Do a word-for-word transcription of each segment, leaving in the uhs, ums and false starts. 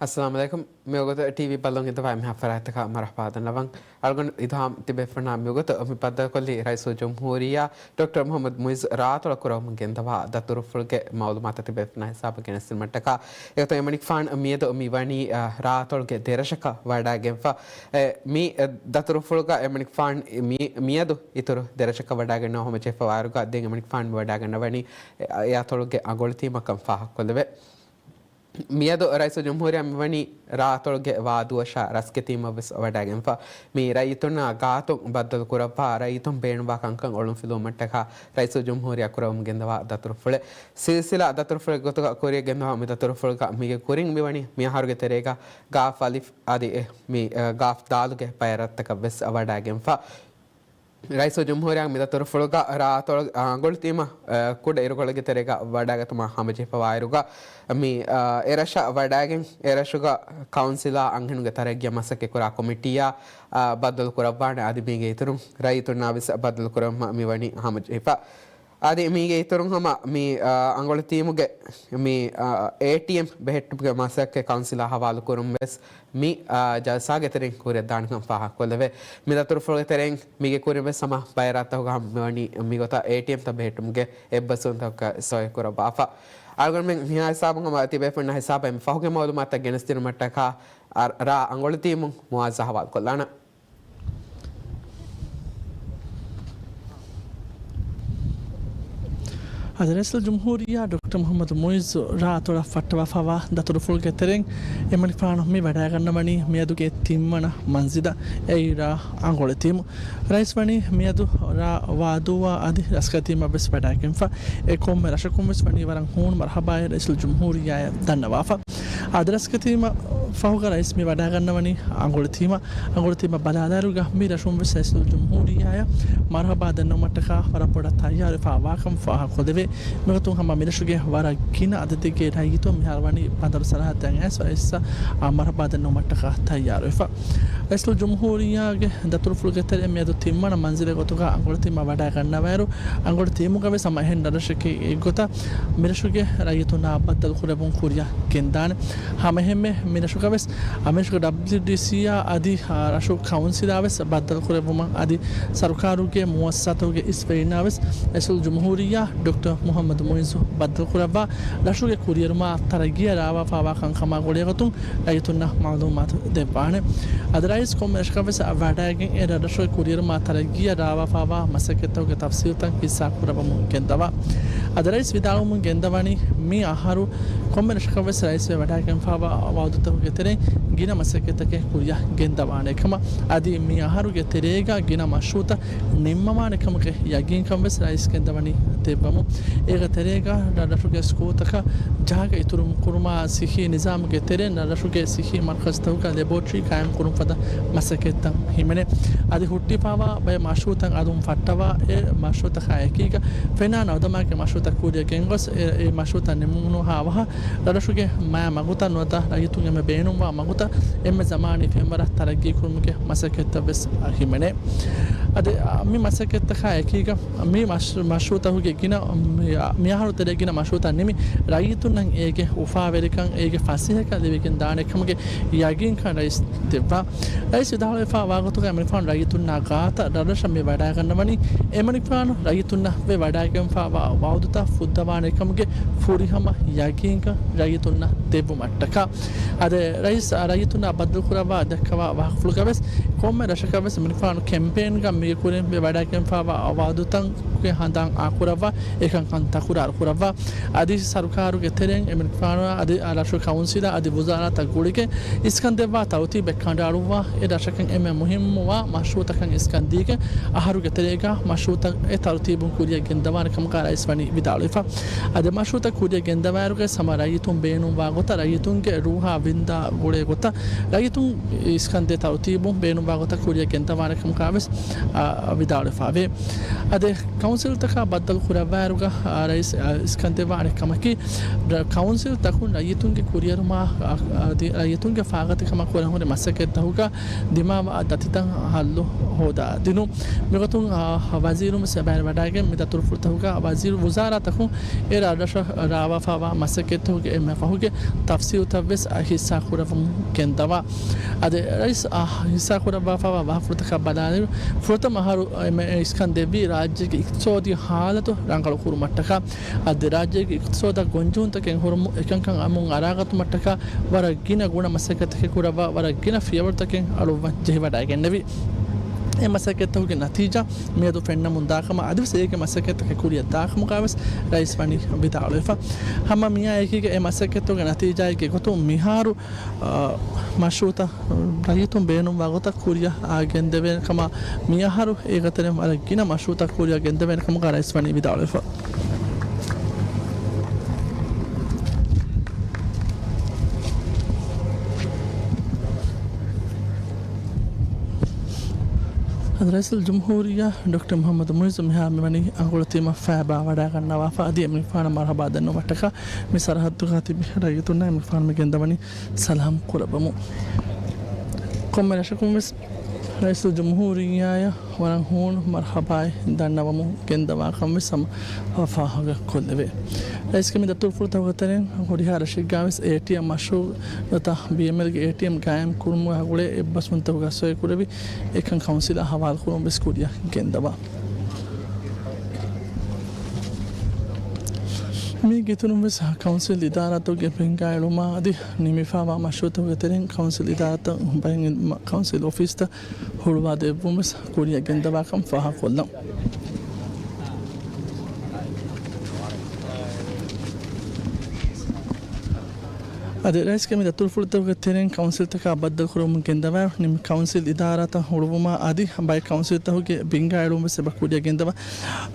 އައްސަލާމު ޢަލައިކުމް. މިވަގުތު ޓީވީ ބައްލަވަން އިންތިބާ މިހާ ފަރާތްތަކާ މަރުޙަބާ ދަންނަވަން. އަޅުގަނޑު އިލްހާމް ތިބޭފުޅުންނާ މިވަގުތު މި ބައްދަލުކޮށްލީ ރައީސުލްޖުމްހޫރިއްޔާ ޑޮކްޓަރ މުޙައްމަދު މުޢިއްޒު ރާއަތޮޅަށް ކުރަމުން ގެންދަވާ ދަތުރުފުޅުގެ މަޢުލޫމާތު ތިބޭފުޅުންނާ ހިސާބަށް ގެނެސްދިނުމަށްޓަކާ. އެގޮތުން އެމަނިކުފާނު މިއަދު މި ވަނީ، އަ، ރާއަތޮޅުގެ ދެރަށަކަށް ވަޑައިގެންފަ. އެ، މި، އެ، ދަތުރުފުޅުގަ އެމަނިކުފާނު މި، މިއަދު އިތުރު ދެރަށަކަށް ވަޑައިގަންނަވާ ހަމަޖެހިފަ ވާއިރުގަ ދެން އެމަނިކުފާނު މި ވަޑައިގަންނަވަނީ އެ، އެ އަތޮޅުގެ އަނގޮޅިތީމަކަން ފާހަގަކޮށްލެވޭ. މިއަދު ރައީސުލްޖުމްހޫރިއްޔާ މިވަނީ ރާއަތޮޅުގެ ވާދޫއަށާ ރަސްގެ ތީމަށްވެސް ވަޑައިގެންފަ. މި ރައްޔިތުންނާ ގާތުން ބައްދަލުކުރައްވާ ރައްޔިތުން ބޭނުންވާ ކަންކަން އޮޅުންފިލުވުމަށްޓަކާ ރައީސުލްޖުމްހޫރިއްޔާ ކުރަމުން ގެންދަވާ ދަތުރުފުޅެއް. ސިލްސިލާ ދަތުރުފުޅެއް ގޮތުގަ ކުރިއަށް ގެންދަވާ މި ދަތުރުފުޅުގަ މީގެ ކުރިން މިވަނީ މި އަހަރުގެ ތެރޭގަ ގާފް އަލިފް އަދި އެ މި، އަ، ގާފް ދާލުގެ ބައިރަށްތަކަށްވެސް ވަޑައިގެންފަ. ރައީސުލްޖުމްހޫރިއްޔާ މި ދަތުރުފުޅުގަ ރާއަތޮޅު، އަ، އަނގޮޅިތީމަށް، އަ، ކުޑަ އިރުކޮޅެއްގެ ތެރޭގަ ވަޑައިގަތުމަށް ހަމަޖެހިފަވާއިރުގަ، މި، އަ، އެރަށަށް ވަޑައިގެން އެރަށުގަ ކައުންސިލާ އަންހެނުންގެ ތަރައްގީއަށް މަސައްކަތްކުރާ ކޮމިޓީއާ، އަ، ބައްދަލުކުރައްވާނެ. އަދި މީގެ އިތުރުން ރައްޔިތުންނާވެސް ބައްދަލުކުރަމުން މިވަނީ ހަމަޖެހިފަ. އަދި މީގެ އިތުރުން ހަމަ މި، އަ، އަނގޮޅި ޓީމުގެ މި، އަ، އޭޓީއެމް ބެހެއްޓުމުގެ މަސައްކަތް ކައުންސިލާ ހަވާލުކުރުން ވެސް މި، އަ، ޖަލްސާގެ ތެރެއިން ކުރިއަށްދާނެކަން ފާހަގަކޮށްލެވޭ. މި ދަތުރުފުޅުގެ ތެރެއިން މީގެ ކުރިން ވެސް ހަމަ ބައިރާތަކުގަ ހަމަ މިވަނީ މިގޮތަށް އޭޓީއެމްތައް ބެހެއްޓުމުގެ އެއްބަސްވުންތަކަށް ސޮއި ކުރައްވާފަ. އަޅުގަނޑުމެން މިހާ ހިސާބުން ހަމަ ތިބޭފުޅުންނަށް ހިސާބަށް އެންމެ ފަހުގެ މަޢުލޫމާތުތައް ގެނެސްދިނުމަށްޓަކާ އަ، ރާ އަނގޮޅި ޓީމުން މުޢާއްޒާ ހަވާލުކޮށްލާނަން. އަދި ރައީސުލްޖުމްހޫރިއްޔާ ޑޮކްޓަރ މުޙައްމަދު މުޢިއްޒު ރާއަތޮޅަށް ފައްޓަވާފަވާ ދަތުރުފުޅުގެ ތެރެއިން އެމަނިކުފާނު މި ވަޑައިގަންނަވަނީ މިއަދުގެ ތިންވަނަ މަންޒިލަށް، އެއީ ރާ އަނގޮޅި ޓީމު. ރައީސް ވަނީ މިއަދު ރާ ވާދޫއާ އަދި ރަސްގެ ޓީމަށްވެސް ވަޑައިގެންފަ. އެ ކޮންމެ ރަށަކުންވެސް ވަނީ ވަރަށް ހޫނު މަރުޙަބާއެއް ރައީސުލްޖުމްހޫރިއްޔާއަށް ދަންނަވާފަ. އަދި ރަސްގެ ޓީމަށް ފަހުގަ ރައީސް މި ވަޑައިގަންނަވަނީ އަނގޮޅި ޓީމަށް. އަނގޮޅި ޓީމަށް ބަލާލާއިރުގަ މި ރަށުންވެސް ރައީސުލްޖުމްހޫރިއްޔާއަށް މަރުޙަބާ ދަންނަވުމަށްޓަކާ ވަރަށް ބޮޑަށް ތައްޔާރުވެފަ ވާކަން ފާހަގަކޮށްލެވޭ. މިގޮތުން ހަމަ މިރަށުގެ ވަރަށް ގިނަ އަދަދެއްގެ ރައްޔިތުން މިހާރު ވަނީ ބަނދަރު ސަރަހައްދަށް އައިސް ރައީސަށް މަރުޙަބާ ދަންނަވުމަށްޓަކާ ތައްޔާރުވެފަ. ރައީސުލްޖުމްހޫރިއްޔާގެ ދަތުރުފުޅުގެ ތެރެއިން މިއަދު ތިންވަނަ މަންޒިލެއް ގޮތުގަ އަނގޮޅި ޓީމަށް ވަޑައިގަންނަވާއިރު، އަނގޮޅި ޓީމުގަވެސް ހަމަ އެހެން ރަށެއްގެ ގޮތަށް މިރަށުގެ ރައްޔިތުންނާ ބައްދަލުކުރެވުން ކުރިއަށް ގެންދާނެ. ހަމައެހެންމެ މިރަށުގަވެސް އަމިރަށުގެ ޑަބްލިއުޑީސީއާ އަދި ރަށު ކައުންސިލާވެސް ބައްދަލުކުރެއްވުމަށް އަދި ސަރުކާރުގެ މުއައްސަސާތުގެ އިސްވެރިންނާވެސް ރައީސުލްޖުމްހޫރިއްޔާ ޑޮކްޓަރ މުޙައްމަދު މުޢިއްޒު ބައްދަލުކުރައްވާ ރަށުގެ ކުރިއެރުމާ ތަރައްގީއަށް ރާވާފާވާ ކަންކަމާ ގުޅޭގޮތުން ރައްޔިތުންނަށް މަޢުލޫމާތު ދެއްވާނެ. އަދި ރައީސް ކޮންމެ ރަށަކަށްވެސް ވަޑައިގެން އެ ރަށުގެ ކުރިއެރުމާ ތަރައްގީއަށް ރާވާފާވާ މަސައްކަތްތަކުގެ ތަފްސީލްތައް ހިއްސާ ކުރައްވަމުން ގެންދަވާ. އަދި ރައީސް ވިދާޅުވަމުން ގެންދަވަނީ މި އަހަރު ކޮންމެ ރަށަކަށްވެސް ރައީސްވެ ވަޑައިގެންފާވާ ވަޢުދުތަކުގެ ތެރެއިން ގިނަ މަސައްކަތްތަކެއް ކުރިއަށް ގެންދަވާނެ ކަމަށް، އަދި މި އަހަރުގެ ތެރޭގަ ގިނަ މަޝްރޫޢުތައް ނިންމަވާނެ ކަމުގެ ޔަގީންކަން ވެސް ރައީސް ގެންދަވަނީ ދެއްވަމުން. އޭގެ ތެރޭގަ ރަށްރަށުގެ ސްކޫލްތަކަށް ޖަހާގަ އިތުރު ކުރުމާ، ސިއްހީ ނިޒާމުގެ ތެރެއިން ރަށްރަށުގެ ސިއްހީ މަރުކަޒުތަކުގަ ލެބޯޓްރީ ޤާއިމް ކުރުން ފަދަ މަސައްކަތްތައް ހިމެނޭ. އަދި ހުއްޓިފާވާ ބައެއް މަޝްރޫޢުތައް އަލުން ފައްޓަވާ، އެ މަޝްރޫޢުތަކާ އެކީގަ ފެނާ ނަވަދަމާގެ މަޝްރޫޢުތައް ކުރިއަށް ގެންގޮސް، އެ، އެ މަޝްރޫޢުތައް ނިމުނުހާވަހަށް ރަށްރަށުގެ މަޔާ މަގުތައް ނުވަތަ ރައްޔިތުން އެންމެ ބޭނުންވާ މަގުތައް އެންމެ ޒަމާނީ ފެންވަރަށް ތަރައްގީ ކުރުމުގެ މަސައްކަތްތައް ވެސް ހިމެނޭ. އަދި، އަ، މި މަސައްކަތްތަކާ އެކީގަ މި މަޝް-، މަޝްރޫޢުތަކުގެ ގިނަ، މި، މިއަހަރު ތެރޭ ގިނަ މަޝްރޫޢުތައް ނިމި، ރައްޔިތުންނަށް އޭގެ އުފާވެރިކަން، އޭގެ ފަސޭހަކަން ލިބިގެން ދާނެ ކަމުގެ ޔަގީންކަން ރައީސް ދެއްވާ. ރައީސް ވިދާޅުވެފަ ވާގޮތުގައި އެމަނިކުފާނު ރައްޔިތުންނާ ގާތަށް ރަށްރަށަށް މި ވަޑައިގަންނަވަނީ، އެމަނިކުފާނު ރައްޔިތުންނަށް ވެ ވަޑައިގެންފާވާ ވަޢުދުތައް ފުއްދަވާނެ ކަމުގެ ފުރިހަމަ ޔަގީންކަން ރައްޔިތުންނަށް ދެއްވުމަށްޓަކާ. އަދި ރައީސް ރައްޔިތުންނާ ބައްދަލުކުރައްވާ ދައްކަވާ ވާހަކަފުޅުގަވެސް، ކޮންމެ ރަށަކަށްވެސް އެމަނިކުފާނު ކެމްޕޭންގަ މީގެ ކުރިން ވެ ވަޑައިގެންފާވާ ވަޢުދުތަކުގެ ހަނދާން އާކުރައްވާ، އެކަންކަން ތަކުރާރު ކުރައްވާ. އަދި ސަރުކާރުގެ ތެރެއިން އެމަނިކުފާނު އަދި ރަށު ކައުންސިލާ އަދި ވުޒާރާތައް ގުޅިގެން އިސްކަން ދެއްވާ ތަރުތީބެއް ކަނޑައަޅުއްވާ، އެ ރަށަކަށް އެންމެ މުހިއްމުވާ މަޝްރޫޢުތަކަށް އިސްކަން ދީގެން އަހަރުގެ ތެރޭގަ މަޝްރޫޢުތައް އެ ތަރުތީބުން ކުރިއަށް ގެންދަވާނެ ކަމަކާ ރައީސް ވަނީ ވިދާޅުވެފަ. އަދި މަޝްރޫޢުތައް ކުރިއަށް ގެންދަވާއިރުގަ ހަމަ ރައްޔިތުން ބޭނުންވާ ގޮތަށް ރައްޔިތުންގެ ރޫހާ ވިންދާ ގުޅޭ ގޮތަށް ރައްޔިތުން އިސްކަންދޭ ތަރުތީބުން ބޭނުންވާ ގޮތަށް ކުރިއަށް ގެންދަވާނެ ކަމަކާވެސް، އާ، ވިދާޅުވެފަވޭ. އަދި ކައުންސިލްތަކާ ބައްދަލު ކުރައްވާއިރުގަ، އާ، ރައީސް، އާ، އިސްކަންދެއްވާނެ ކަމަކީ، ރަ-، ކައުންސިލް ތަކުން ރައްޔިތުންގެ ކުރިއެރުމާ، އާ، އަދި ރައްޔިތުންގެ ފާގަތިކަމަށް ކުރަން ހުރި މަސައްކަތްތަކުގަ ދިމާވާ ދަތިތައް ހައްލު ހޯދާ ދިނުން. މިގޮތުން، އާ، ވަޒީރުން ވެސް އެބައިން ވަޑައިގެން މި ދަތުރުފުޅުތަކުގަ ވަޒީރު ވުޒާރާތަކުން އެ ރަށްރަށަށް ރާވާފާވާ މަސައްކަތްތަކުގެ އެންމެ ފަހުގެ ތަފްސީލުތައް ވެސް ހިއްސާ ކުރަމުން ގެންދަވާ. އަދި ރައީސް އާ ހިއްސާ ކުރައްވާފައިވާ ވާހަކަފުޅުތަކާ ބަލާލިއިރު، ފުރަތަމަ އަހަރު އެ މަ-، އިސްކަން ދެއްވީ ރާއްޖޭގެ އިޤްތިޞާދީ ހާލަތު ރަނގަޅު ކުރުމަށްޓަކާ. އަދި ރާއްޖޭގެ އިޤްތިޞާދަށް ގޮންޖެހުންތަކެއް ހުރުމުން އެކަންކަން އަމުން އަރާގަތުމަށްޓަކާ ވަރަށް ގިނަ ގުނަ މަސައްކަތްތަކެއް ކުރައްވާ، ވަރަށް ގިނަ ފިޔަވަޅުތަކެއް އަޅުއްވަން ޖެހިވަޑައިގެންނެވި. އެ މަސައްކަތްތަކުގެ ނަތީޖާ މިއަދު ފެންނަމުން ދާކަމަށް އަދިވެސް އޭގެ މަސައްކަތްތަކެއް ކުރިއަށް ދާކަމުގަވެސް ރައީސް ވަނީ ވިދާޅުވެފަ. ހަމަ މިއާއެކީގަ އެ މަސައްކަތްތަކުގެ ނަތީޖާއެއްގެ ގޮތުން މިހާރު، އާ، މަޝްރޫޢުތައް ރައްޔިތުން ބޭނުންވާ ގޮތަށް ކުރިއަށް އާ ގެންދެވޭނެ ކަމަށް މިއަހަރު އޭގެ ތެރެއިން ވަރަށް ގިނަ މަޝްރޫޢުތައް ކުރިއަށް ގެންދެވޭނެ ކަމުގަ ރައީސް ވަނީ ވިދާޅުވެފަ. އަދި ރައީސުލްޖުމްހޫރިއްޔާ ޑޮކްޓަރ މުޙައްމަދު މުޢިއްޒު މިހާރު މިވަނީ އަނގޮޅު ތިބުމަށް ފައިބާ ވަޑައިގަންނަވާފަ. އަދި އެމީހުންނަށް މަރުޙަބާ ދެންނެވުމަށްޓަކާ މި ސަރަޙައްދުގަ ތިބި ރައްޔިތުންނަށް އެމީހުން މި ގެންދަވަނީ ސަލާމް ކުރައްވަމުން. ކޮންމެ ރަށަކުން ވެސް ރައީސުލްޖުމްހޫރިއްޔާއަށް ވަރަށް ހޫނު މަރުޙަބާއެއް ދަންނަވަމުން ގެންދަވާކަން ވެސް ހަމަ ފާހަގަ ކޮށްލެވޭ. ރައީސްގެ މި ދަތުރުފުޅުތަކުގެ ތެރެއިން ހުރިހާ ރަށެއްގަ ވެސް އޭޓީއެމް މަޝްރޫޢު ނުވަތަ ބީއެމްއެލްގެ އޭޓީއެމް ގާއިމް ކުރުމުގެ ގުޅޭ އެއްބަސްވުންތަކުގެ ސޮއި ކުރެވި އެކަން ކައުންސިލަށް ހަވާލުކުރުން ވެސް ކުރިއަށް ގެންދަވާ. މީގެ އިތުރުން ވެސް ކައުންސިލް އިދާރާތަކުގެ ބިންގާ އެޅުމާ އަދި ނިމިފައިވާ މަޝްރޫޢުތަކުގެ ތެރެއިން ކައުންސިލް އިދާރާތައް ބައިން ކައުންސިލް އޮފީސްތައް ހުޅުވާ ދެއްވުން ވެސް ކުރިއަށް ގެންދަވާކަން ފާހަގަކޮށްލަން. އަދި ރައީސްގެ މި ދަތުރުފުޅުތަކުގެ ތެރެއިން ކައުންސިލްތަކާ ބައްދަލުކުރަމުން ގެންދަވާ ނިމި ކައުންސިލް އިދާރާތައް ހުޅުވުމާ އަދި ބައެއް ކައުންސިލްތަކުގެ ބިންގާ އެޅުން ވެސް އެބަ ކުރިއަށް ގެންދަވާ.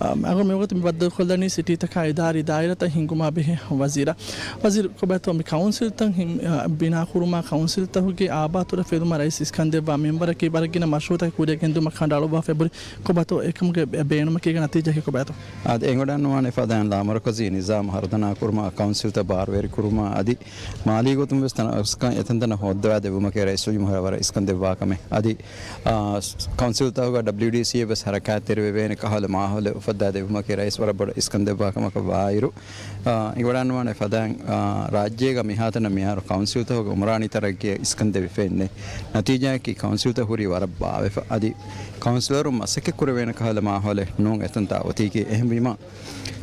އަ، އަޅުގަނޑު މިވަގުތު މި ބައްދަލުކޮށްލަނީ ސިޓީތަކާ އިދާރީ ދާއިރާތައް ހިންގުމާ ބެހޭ ވަޒީރާ. ވަޒީރު، ކޮބާތޯ މި ކައުންސިލްތައް ހިން-، އަ، ބިނާކުރުމާ ކައުންސިލްތަކުގެ އާބާތުރަށް ފެލުމަށް ރައީސް އިސްކަން ދެއްވާ މިންވަރަކީ ވަރަށް ގިނަ މަޝްރޫޢުތަކެއް ކުރިއަށް ގެންދިއުމަށް ކަނޑައަޅުއްވާފަ އެބުރި. ކޮބާތޯ އެކަމުގެ ބޭ-، ބޭނުމަކީ އޭގެ ނަތީޖާއަކީ ކޮބާތޯ؟ އާދެ، އެނގިވަޑައިގަންނަވާނެ ފަދައިން ލާމަރުކަޒީ ނިޒާމް ހަރުދަނާކުރުމާ، ކައުންސިލްތައް ބާރުވެރިކުރުމާ އަދި މާލީ ގޮތުން ވެސް ތަނަވަސްކަން އެތަންތަނަށް ހޯއްދަވާ ދެއްވުމަކީ ރައީސުލްޖުމްހޫރިއްޔާ ވަރަށް އިސްކަން ދެއްވާ ކަމެއް. އަދި، އާ، ކައުންސިލްތަކުގަ ޑަބްލިޔުޑީސީއެއް ވެސް ހަރަކާތްތެރިވެވޭނެ ކަހަލަ މާހައުލެއް އުފައްދާ ދެއްވުމަކީ ރައީސް ވަރަށް ބޮޑަށް އިސްކަން ދެއްވާ ކަމަކަށް ވާއިރު، އާ، އެނގިވަޑައިގަންނަވާނެ ފަދައިން، އާ، ރާއްޖޭގަ މިހާތަނަށް މިހާރު ކައުންސިލްތަކުގެ އުމުރާނީ ތަރައްގީއަށް އިސްކަން ދެވިފައެއް ނެތް. ނަތީޖާއަކީ ކައުންސިލްތައް ހުރީ ވަރަށް ބާވެފަ. އަދި ކައުންސިލަރުން މަސައްކަތް ކުރެވޭނެ ކަހަލަ މާހައުލެއް ނޫން އެތަންތާ އޮތީކީ. އެހެންވީމަ،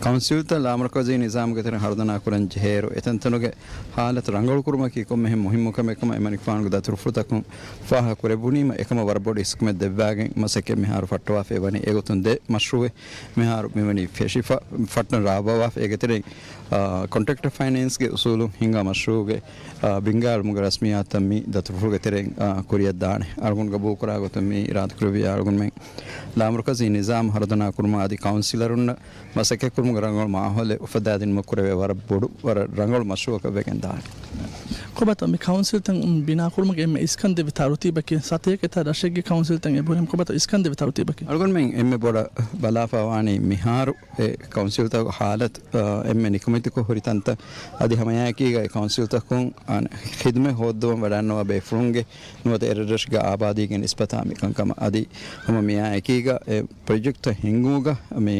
ކައުންސިލްތައް ލާމަރުކަޒީ ނިޒާމުގެ ތެރެއިން ހަރުދަނާ ކުރަން ޖެހޭއިރު، އެތަންތަނުގެ ހާލަތު ރަނގަޅުކުރުމަކީ ކޮންމެހެން މުހިއްމު ކަމެއް ކަމަށް އެމަނިކުފާނުގެ ދަތުރުފުޅުތަކުން ފާހަގަ ކުރެއްވުނީމަ، އެކަމަށް ވަރަށް ބޮޑު އިސްކަމެއް ދެއްވާގެން މަސައްކަތް މިހާރު ފައްޓަވާފައި ވަނީ. އެގޮތުން ދެ މަޝްރޫއެއް މިހާރު މިވަނީ ފެށިފަ، ފައްޓަން ރާވާފަ. އޭގެ ތެރެއިން، އާ، ކޮންޓްރެކްޓަރ ފައިނޭންސްގެ އުސޫލުން ހިންގާ މަޝްރޫއުގެ، އާ، ބިންގާއެޅުމުގެ ރަސްމިއްޔާތުތައް މި ދަތުރުފުޅުގެ ތެރެއިން، އާ، ކުރިއަށް ދާނެ. އަޅުގަނޑު ގަބޫލުކުރާ ގޮތުން މި އިރާދަކުރެއްވިއްޔާ އަޅުގަނޑުމެން ލާމަރުކަޒީ ނިޒާމް ހަރުދަނާ ކުރުމަށް އަދި ކައުންސިލަރުންނަށް މަސައްކަތްކުރުމުގެ ރަނގަޅު މާހައުލެއް އުފައްދާދިނުމަށް ކުރެވޭ ވަރަށް ބޮޑު، ވަރަށް ރަނގަޅު މަޝްރޫއަކަށް ވެގެން ދާނެ. ކޮބާތޯ މި ކައުންސިލްތައް ބިނާކުރުމުގެ އެންމެ އިސްކަންދެވި ތަރުތީބަކީ؟ ސަތޭކަ އެތައް ރަށެއްގެ ކައުންސިލްތައް އެބަހުރި. ކޮބާތޯ އިސްކަންދެވި ތަރުތީބަކީ؟ އަޅުގަނޑުމެން އެންމެ ބޮޑަށް ބަލާފަ ވާނީ މިހާރު އެ ކައުންސިލްތަކުގެ ހާލަތު، އާ، އެންމެ ނިކުމެތިކޮށް ހުރި ތަންތައް އަދި ހަމައެއާއެކީގަ އެ ކައުންސިލްތަކުން، އާ، ޚިދުމަތް ހޯއްދަވަން ވަޑައިގަންނަވާ ބޭފުޅުންގެ ނުވަތަ އެރަށްރަށުގެ އާބާދީގެ ނިސްބަތާ މިކަންކަމަށް. އަދި ހަމަ މިއާއެކީގަ އެ ޕްރޮޖެކްޓްތައް ހިންގުމުގަ މި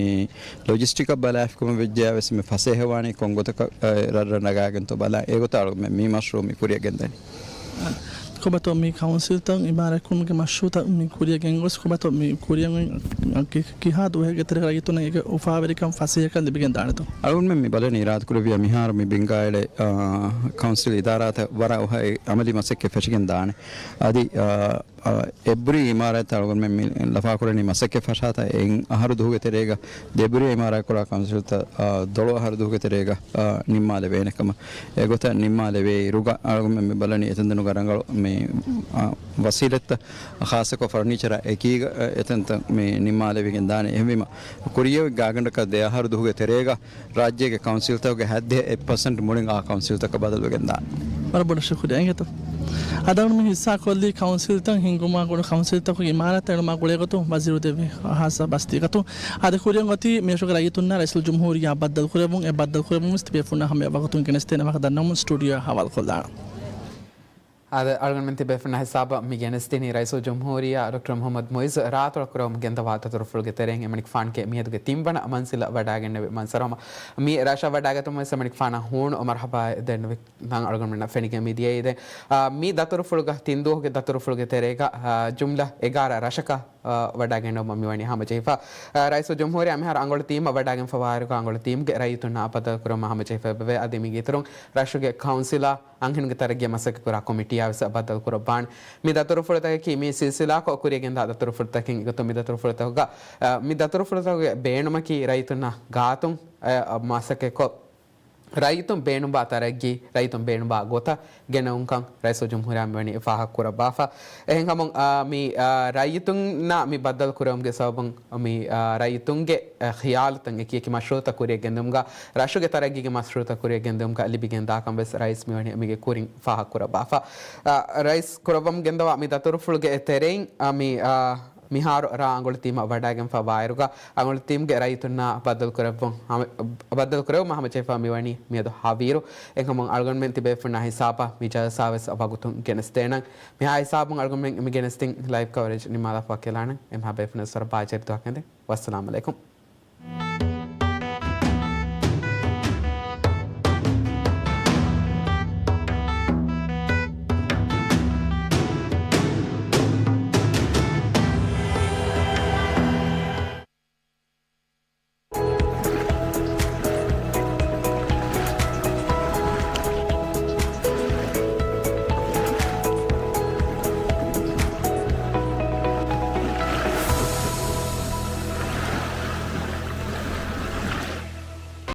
ލޮޖިސްޓިކަށް ބަލާފިކަމަށް ވެއްޖެޔާ ވެސް މި ފަސޭހަވާނީ ކޮންގޮތަކަށް، އެ، ރަށްރަށް ނަގާގެންތޯ ބަލާ. އެގޮތަށް އަޅުގަނޑުމެން މި މަޝްރޫއު މި ކުރިއަށް ގެންދަނީ. ކޮބާތޯ މި ކައުންސިލްތައް އިމާރާތްކުރުމުގެ މަޝްރޫއުތައް މި ކުރިއަށް ގެންގޮސް ކޮބާތޯ މި ކުރިއަށް ކި-، ކިހާ ދުވަހެއްގެ ތެރޭގަ ރައްޔިތުންނަށް އޭގެ އުފާވެރިކަން ފަސޭހަކަން ލިބިގެން ދާނެތޯ؟ އަޅުގަނޑުމެން މި ބަލަނީ އިރާދަކުރެއްވިއްޔާ މިހާރު މި ބިންގާއެޅޭ، އާ، ކައުންސިލް އިދާރާތައް ވަރަށް އައި އަމަލީ މަސައްކަތް ފެށިގެން ދާނެ. އަދި، އާ، އާ، އެއްބުރީ އިމާރާތްތައް އަޅުގަނޑުމެން މި ލަފާކުރަނީ މަސައްކަތް ފަށާތާ އެއް އަހަރު ދުވަހުގެ ތެރޭގަ ދެބުރި އިމާރާތްކުރާ ކައުންސިލްތައް، އާ، ދޮޅު އަހަރު ދުވަހުގެ ތެރޭގަ، އާ، ނިންމާލެވޭނެ ކަމަށް. އެގޮތަށް ނިންމާލެވޭ އިރުގަ އަޅުގަނޑުމެން މި ބަލަނީ އެތަންތަނުގަ ރަނގަޅު މި، އާ، ވަސީލަތްތައް ޚާއްޞަކޮށް ފަރުނީޗަރާ އެކީގަ، އެ، އެތަންތަން މި ނިންމާލެވިގެން ދާނެ. އެހެންވީމަ، ކުރިއަށް ގާގަނޑަކަށް ދެ އަހަރު ދުވަހުގެ ތެރޭގަ ރާއްޖޭގެ ކައުންސިލްތަކުގެ ހަތްދިހަ އެއް ޕަސެންޓް މުޅިން އާ ކައުންސިލްތަކަށް ބަދަލުވެގެން ދާނެ. ވަރަށް ބޮޑަށް ޝުކުރިއްޔާ އިނގޭތޯ. އަދި އަޅުގަނޑު މި ހިއްސާކޮށްލީ ކައުންސިލްތައް ހިންގުމާ ގުޅޭ ކައުންސިލްތަކުގެ އިމާރާތް އެޅުމާ ގުޅޭ ގޮތުން ވަޒީރު ދެއްވި ހާއްސަ ބަސްތީގަތުން. އަދި ކުރިއަށް އޮތީ މިރަށުގެ ރައްޔިތުންނާ ރައީސުލްޖުމްހޫރިއްޔާ ބައްދަލުކުރެއްވުން. އެ ބައްދަލުކުރެއްވުން ވެސް ތިބޭފުޅުންނާ ހަމަޔަށް ވަގުތުން ގެނެސްދޭނެ ވާހަކަ ދަންނަވަމުން ސްޓޫޑިއޯއަށް ހަވާލުކޮށްލާނަން. އަދި އަޅުގަނޑުމެން ތިބޭފުޅުންނާ ހިސާބަށް މި ގެނެސްދިނީ ރައީސުލްޖުމްހޫރިއްޔާ ޑޮކްޓަރ މުޙައްމަދު މުޢިއްޒު ރާއްތުޅަ ކުރައްވަމުން ގެންދަވާ ދަތުރުފުޅުގެ ތެރެއިން އެމަނިކުފާނުގެ މިއަދުގެ ތިންވަނަ މަންޒިލަށް ވަޑައިގެންނެވި މަންޒަރު. ހަމަ މި ރަށަށް ވަޑައިގަތުމަށް ވެސް އެމަނިކުފާނަށް ހޫނު މަރުޙަބާ ދެންނެވި ތަން އަޅުގަނޑުމެންނަށް ފެނިގެން މިދިޔައީ. ދެން، އާ، މި ދަތުރުފުޅުގަ ތިން ދުވަހުގެ ދަތުރުފުޅުގެ ތެރޭގަ، އާ، ޖުމްލަ އެގާރަ ރަށަކަށް، އާ، ވަޑައިގެންނެވުމަށް މިވަނީ ހަމަޖެހިފަ. އާ، ރައީސުލްޖުމްހޫރިއްޔާ މިހާރު އަނގޮޅި ޓީމަށް ވަޑައިގެންފަ ވާއިރުގަ އަނގޮޅި ޓީމްގެ ރައްޔިތުންނާ ބައްދަލުކުރުމަށް ހަމަޖެހިފައިވެއެވެ. އަދި މީގެ އިތުރުން ރަށުގެ ކައުންސިލާ އަންހެނުންގެ ތަރައްގީއަށް މަސައްކަތްކުރާ ކޮމިޓީއާ ވެސް ބައްދަލުކުރައްވާނެ. މި ދަތުރުފުޅުތަކަކީ މި ސިލްސިލާކޮށް ކުރިޔަށްގެންދާ ދަތުރުފުޅުތަކެއް. އެގޮތުން މި ދަތުރުފުޅުތަކުގަ، އަ، މި ދަތުރުފުޅުތަކުގެ ބޭނުމަކީ ރައްޔިތުންނާ ގާތުން، އަ، މަސައްކަތްކޮށް، ރައްޔިތުން ބޭނުންވާ ތަރައްގީ، ރައްޔިތުން ބޭނުންވާ ގޮތަށް ގެނެވުންކަން ރައީސުލްޖުމްހޫރިއްޔާ މިވަނީ ފާހަގަކުރައްވާފަ. އެހެންކަމުން، އާ، މި، އާ، ރައްޔިތުންނާ މި ބައްދަލު ކުރެވުމުގެ ސަބަބުން މި، އާ، ރައްޔިތުންގެ، އާ، ޚިޔާލުތައް އެކިއެކި މަޝްރޫއުތައް ކުރިޔަށް ގެންދުމުގަ ރަށުގެ ތަރައްގީގެ މަޝްރޫއުތައް ކުރިޔަށް ގެންދުމުގަ ލިބިގެންދާކަން ވެސް ރައީސް މިވަނީ މީގެ ކުރިން ފާހަގަކުރައްވާފަ. އާ، ރައީސް ކުރައްވަމުން ގެންދަވާ މި ދަތުރުފުޅުގެ ތެރެއިން، އާ، މި، އާ، މިހާރު ރ އަނގޮޅި ޓީމަށް ވަޑައިގެންފަ ވާއިރުގަ އަނގޮޅި ޓީމްގެ ރައްޔިތުންނާ ބައްދަލު ކުރެއްވުން ހަމަ، ބައްދަލު ކުރެވުމަށް ހަމަޖެހިފަ މިވަނީ މިއަދު ހަވީރު. އެހެންކަމުން އަޅުގަނޑުމެން ތިބޭފުޅުންނާ ހިސާބަށް މި ޖަލްސާ ވެސް ވަގުތުން ގެނެސްދޭނަން. މިހާ ހިސާބުން އަޅުގަނޑުމެން މި ގެނެސްދިން ލައިވް ކަވަރޭޖް ނިންމާލާފަ ކެލާނަން. އެންމެހާ ބޭފުޅުން ވެސް ވަރަށް ބާއްޖަވެރި ދުވަހަކަށް އެދެން. ވައްސަލާމް އަލައިކުމް.